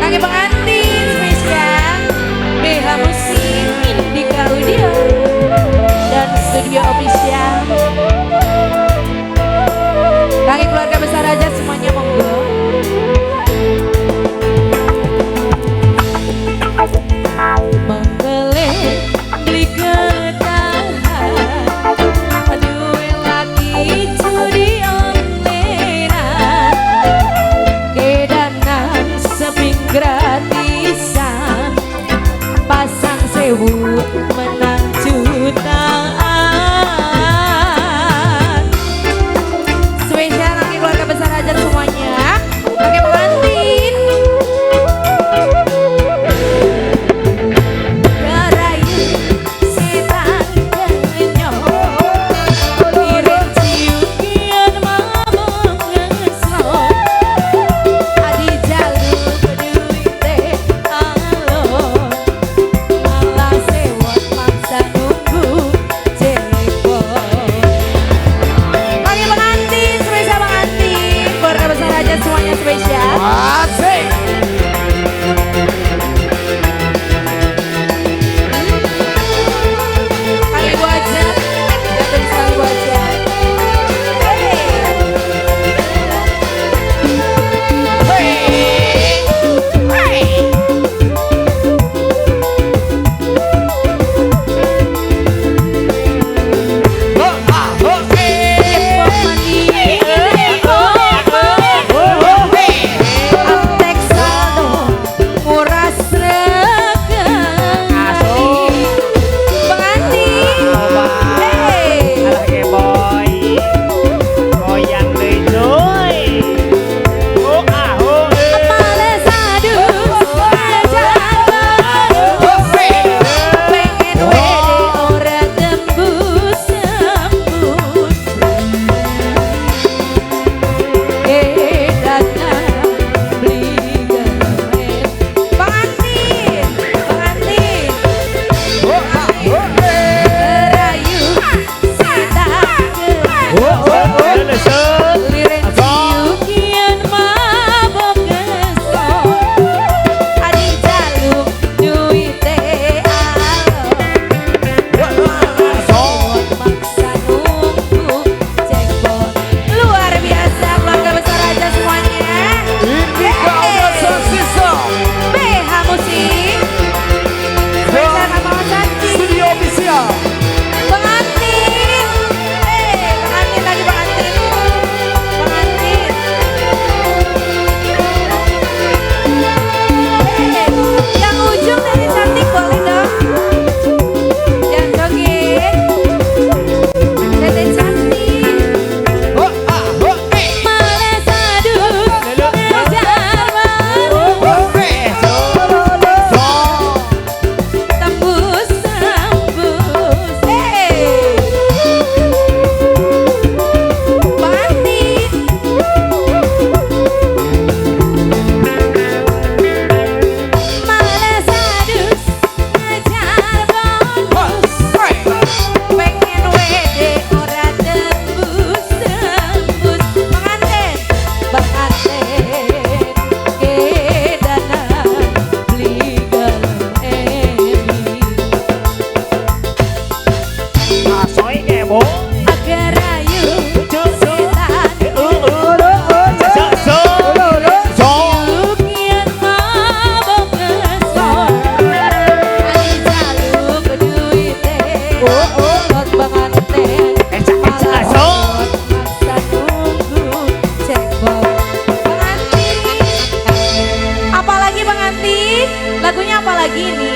Kangge pengantin spesial BH Musik Indika Audio dan Studio Official. Kangge keluarga besar aja semuanya monggo. Mengele beli ketahan, duwe laki judi ontenan, kedanan seping gratisan, pasang sewu menang jutaan. Spesial lagi keluarga besar aja semuanya. Oke pengantin. Kerayu setan kenyot, lirik ciukian mabok ngesot, adi jaluk duwite alon, malah sewot maksa nunggu jekot. Oke pengantin, spesial pengantin, keluarga besar aja semuanya spesial. Asik. Kali ibu aja, jatuh sekali ibu aja. Hey. Hey. Hey. Ho ah ho eh. Ho ho eh. Antek saldo nguras regani. Pengantin. Hey. Alah geboy. Goyang deui cuy. Oh ah oh eh. Males adus ngejar bonus. Pengen wede ora tembus tembus. Dana beli gemet. Pengantin, pengantin. Ho ah ho eh. Rayu setan Ho ho ho. Leset. Liren ciukian mabok ngesot, adi jaluk duwite alon, sewot maksa nunggu jackpot. Luar biasa keluarga besar aja semuanya. Indika Audio Sound System. BH Musik spesial sama Mas Sanji. Studio Official. Pengantin, pengantin lagi pengantin, pengantin. Yang ujung dari cantik boleh dong. Yang joget, Dede cantik. Ho ah ho eh. Males adus ngejar bonus. Ho eh. So. Tembus tembus. Pengantin. Males adus ngejar bonus. Pengen wede ora tembus tembus. Pengantin, pengantin kedanan beli gelem emi. Asoy geboy. Agar rayu setan So. So. ciukian mabok ngesot, adi jaluk duwite alon, pengantin malah So. maksa nunggu jackpot. Pengantin, apalagi pengantin, lagunya apalagi ini?